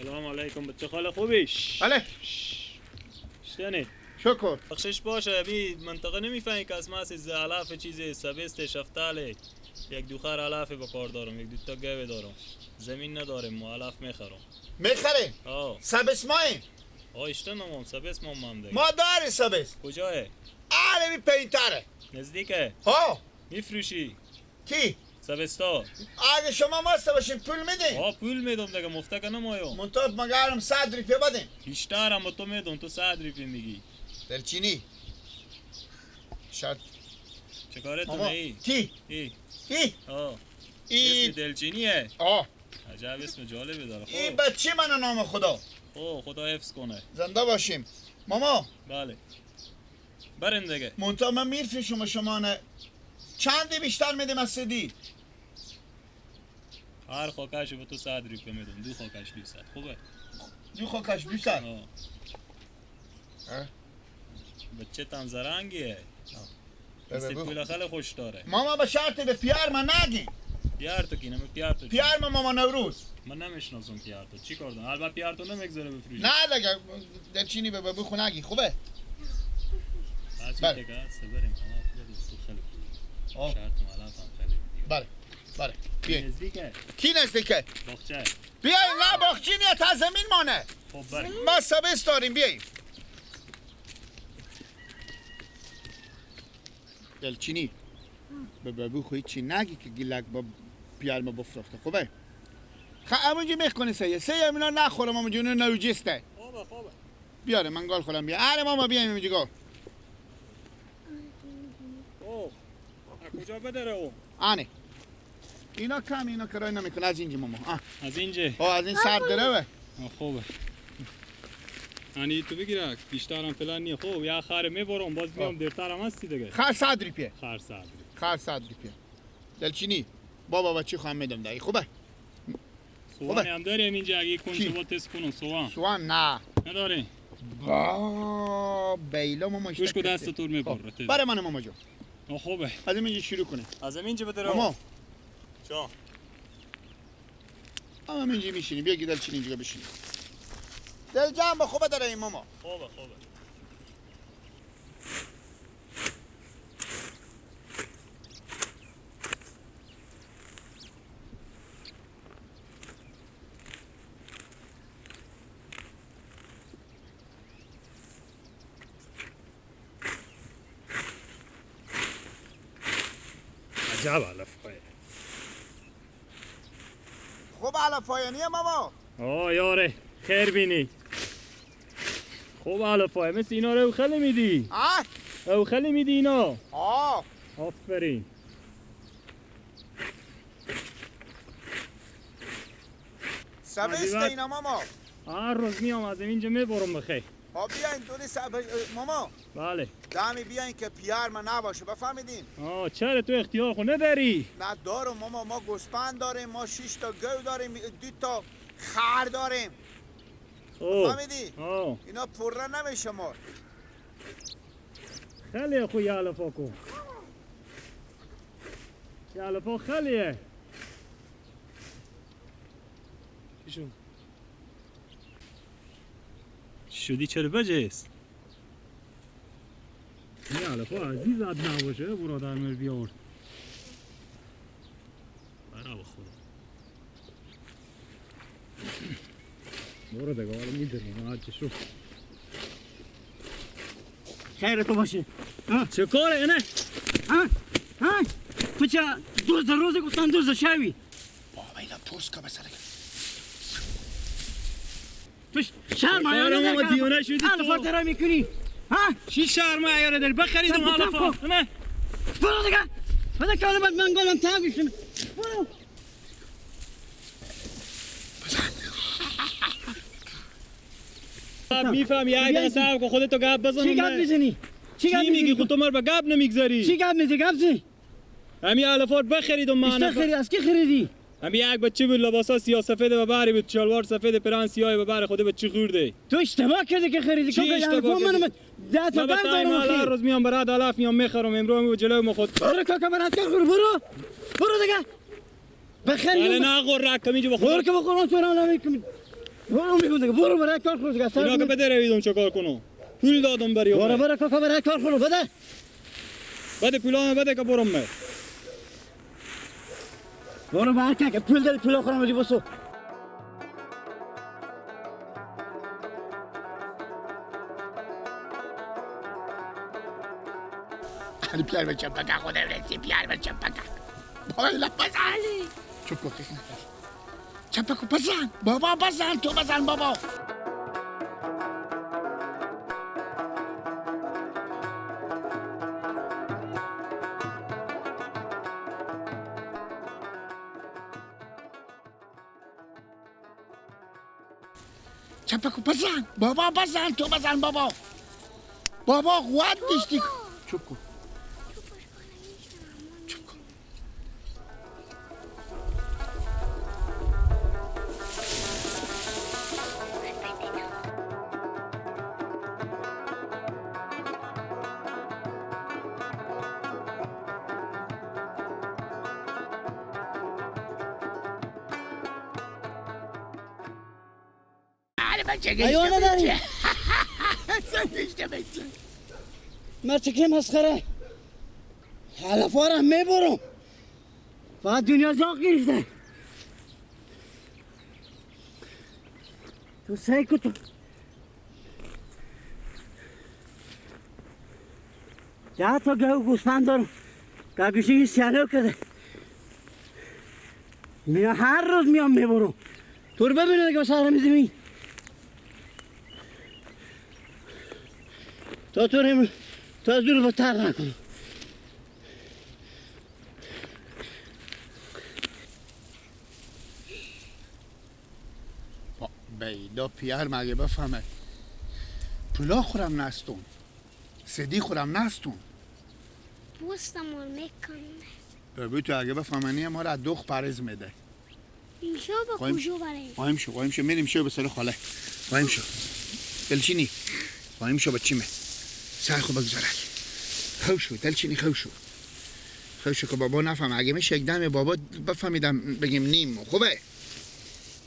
سلام علیکم بچه خاله خوبی؟ بله شتنی شکر بخشش باشه بی منطقه نمیفهمی که از ما از علف چیز سبست شفتاله یک دو خر علف به کار دارم یک دو تا گوه دارم زمین ندارم ما علف میخرم میخریم؟ آه سبس ماییم؟ آه اشتنم سبس ما هم دیگه ما داری سبس کجاه؟ آره بی پینتره نزدیکه؟ ها میفروشی؟ کی؟ سبستا اگه شما ماسته باشین پول میدین؟ آه پول میدم دیگه مفته که نمایم منتها مگرم 100 روپیه بدین بیشتر هم تو میدم تو 100 روپیه میگی دلچینی شرط چه کاره تو ای؟ کی؟ ای ای آه ای اسم دلچینیه؟ آه عجب اسم جالبی داره این بچه من نام خدا خب خدا حفظ کنه زنده باشیم ماما بله بریم دیگه منتها من میرفی شما نه چندی بیشتر میدیم از سدی؟ هر خاکش به تو 100 روپیه میدم دو خاکش 200 خوبه؟ دو خاکش 200 بچه تم زرنگیه مثل پول خیلی خوش داره ماما به شرط به پیار من نگی پیار تو کی نمی پیار تو پیار من ماما نوروز من نمیشناسم پیار تو چی کار دارم البته پیار تو نمیگذاره بفروشی نه دیگه دلچینی به بابو نگی خوبه بله دیگه بریم تو خیلی خوبه شرط مالف هم خیلی بله بله بیاین نزدیکه کی نزدیکه باغچه بیاین نه باغچه نیه تا زمین مانه خب بریم ما سبز داریم بیاین دلچینی به بابو خو هیچی نگی که گیلک با پیار ما بفروخته خوبه خب همونجا میخونی سیه سیه اینا نخورم همونجا اینا نوجسته خوبه خوبه بیاره من گال خورم بیا آره ماما بیایم اینجا گال اوه کجا بدره او آنه اینا کم اینا کرای نمیکنه از اینجا ماما از اینجا آه از این سر دره خوبه یعنی تو بگیرک بیشتر هم فلان نیه خوب یا خر میبرم باز میام دیرتر هم هستی دیگه خر 100 روپیه خر 100 روپیه خر 100 روپیه دلچینی بابا بچه خواهم میدم دیگه خوبه سوان هم داریم اینجا اگه کنچه با تست کنم سوان سوان نه نداریم با بیلا ماما گوش کو دست تو میبره برای من ماما جون خوبه از اینجا شروع کنه از اینجا بدره ماما جان اما اینجا میشینی بیا دلچینی اینجا بشینی دل جان خوبه داره این ماما خوبه خوبه عجب علف‌های خوب علف‌های نیه ماما آه یاره خیر بینی خوب علف‌های مثل اینا رو خیلی میدی آه او خیلی میدی اینا آه آفرین سبست اینا ماما هر روز میام از اینجا میبرم بخیر ها بیاین دوری ماما بله دمی بیاین که پیار من نباشه بفهمیدین آه چرا تو اختیار خو نداری نه دارم ماما ما گوسفند داریم ما 6 تا گو داریم 2 تا خر داریم فهمیدی؟ اینا پره نمیشه ما خیلی خوی علفا کن علفا خیلیه چی شد؟ شدی چرا بجست؟ این علفا عزیز عد نباشه برادر مر بیاورد برا با خدا برو دیگه حالا میدونم هرچی شد خیر تو باشه چه کاره اینه؟ ها؟ ها؟ تو چه دوز روزی گفتن دوز شوی بابا اینا پرس که بسره تو شرم عیاره ما دیوانه شدی تو علفا درا میکنی ها؟ چی شرم عیاره داری بخریدم علفا نه برو دیگه بده که من منگالم تنگ میشم برو میفهم یک دقیقه صبر کن خودتو گپ بزن چی گپ میزنی؟ چی میگی خود تو مر به گپ نمیگذاری چی گپ میزنی گپ زنی؟ همین علفات بخریدم من بیشتر خرید از کی خریدی؟ همین یک بچه بود لباسا سیاه سفید و بری بود شلوار سفید پرن سیاه و بر خود بچه خورده تو اشتباه کردی که خریدی چی اشتباه کردی؟ من ده تا بند دارم هر روز میام برات علف میام میخرم امروز جلوی ما خود برو کاکا برات خور برو برو دیگه بخری نه غرک کمی جو بخور که بخورم تو را نمیکنم برو میگم دیگه، برو برای کار خور دیگه. اینا که بده رویدم چه کار کنم؟ پول دادم برای برو برو کاکا برای کار خور بده. بده پولام بده که برم من. برو برای که پول داری پول خورم بدی بسو. علی پیار بچه پکا خودم رسی پیار بچه پکا. بابا بزن. چوب کو کس نکن. چپکو بزن بابا، بزن تو، بزن بابا. چپکو بزن بابا، بزن تو، بزن بابا. بابا قوت داشتی. چوب کو ایوه نداری. مرچکه مسخره. علفارم میبرم. فقط دنیا زاغ گرفته. تو سعی کن تو 10 تا گاو گوسفند دارم. گاگوشی سیالو کرده. میام هر روز میام میبرم. تو رو ببینه که سر میزنی. تا تو رو تا از دور بتر نکنم. بیدا پیر مگه بفهمه پولا خورم نستون، سدی خورم نستون. پوستم رو میکنه. ببین تو اگه بفهمنی ما رو از دوخ پرز میده. اینجا با کجا بریم؟ قایم شو، قایم شو، میریم شو به سر خاله. قایم شو. دلچینی. قایم شو بچیمه. سر خو بگذارد. خو شو، دلچینی خو شو. خو شو که بابا نفهم. اگه میشه یک دم بابا بفهمیدم بگیم نیم. خوبه.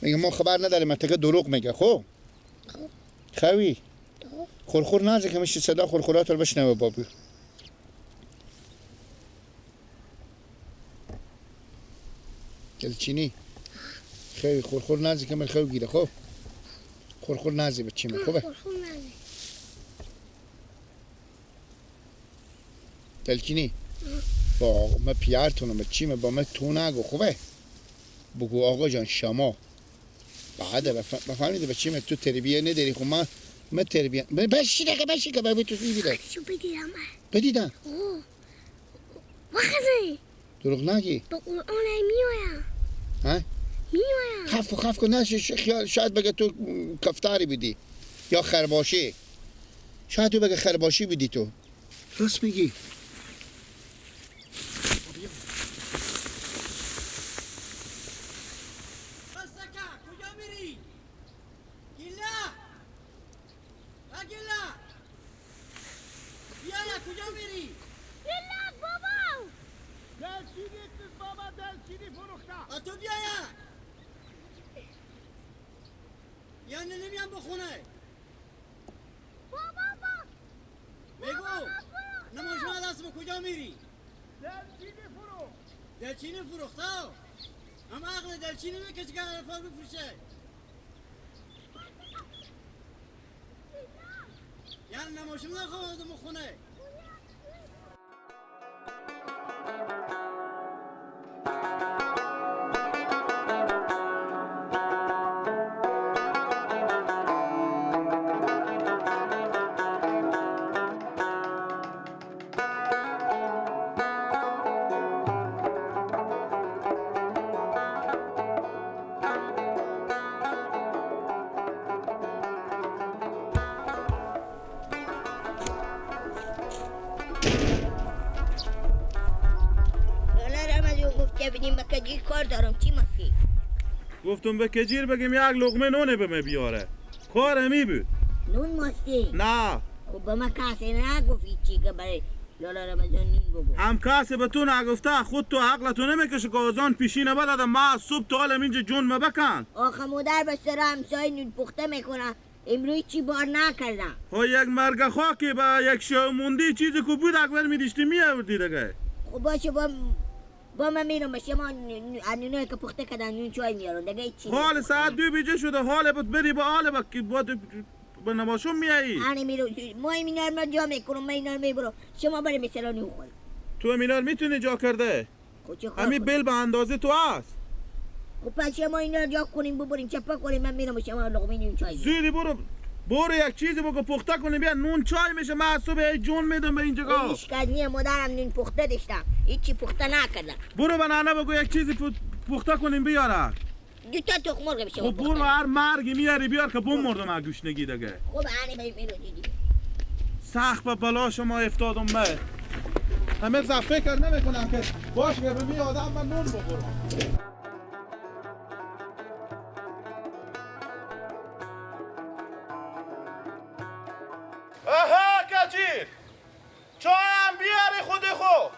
میگه ما خبر نداریم، منطقه دروغ میگه. خب خوی خورخور نازه که میشه صدا خورخورات رو بشنوه بابی. دلچینی خیلی خورخور نازه که من خو گیره. خب خورخور نازه بچیمه. خوبه دلچینی با ما پیارتونم بچیمه با ما تو نگو. خوبه بگو آقا جان شما بعد بفهمیده بچیم تو تربیه نداری. خب من تربیه بشی دیگه، بشی که باید تو میبینه. شو بدیدم بدیدم. اوه وخزی دروغ نگی. با قرآن میایم. ها میایم. خف خف کن نشه، شاید بگه تو کفتاری بودی یا خرباشی. شاید تو بگه خرباشی بودی. تو راست میگی. گفتم به کجیر بگیم یک لقمه نونه به من بیاره. کار همی بود. نون ماستی؟ نه. خب به من کسی نگفت چی که برای لالا رمضان نون بگو. هم کسی به تو نگفته، خود تو عقل تو نمیکشه که آزان پیشینه بدادم. ما از صبح تا حالم اینجا جون مبکن. آخه مادر به سر همسایه نون پخته میکنه، امروز چی بار نکردم. خب یک مرگ خاکی با یک شو موندی چیزی که بود اکبر میدیشتی میآوردی دیگه. خب باشه با من میرم به شما نونایی که پخته کردن نون چای میارم دیگه. چی حال ساعت 2 بجه شده، حال بود بری با حال با به نماشون میایی. آره میرم، ما اینا رو جا میکنم، من اینا رو میبرم، شما بریم مثلا نون خوریم. تو اینا رو میتونی جا کرده؟ همین بل به اندازه تو هست. خب پس شما اینا رو جا کنیم ببریم چپا کنیم، من میرم شما لقمه نون چای. زودی برو برو یک چیزی بگو پخته کنیم بیا نون چای میشه. من از صبح جون میدم به اینجا. هیچ کس نیه، مادرم نون پخته داشتم، هیچی پخته نکردم. برو به ننه بگو یک چیزی پخته کنیم بیاره. دو تا تخم مرغ بشه. خب برو هر مرگی میاری بیار که بم مردم از گشنگی دیگه. خب انی بریم اینو دیدی. سخت به بلا شما افتادم من. همه فکر نمیکنم که باش به می آدم من نون بخورم. آها کجیر چایم بیاری خودی خو.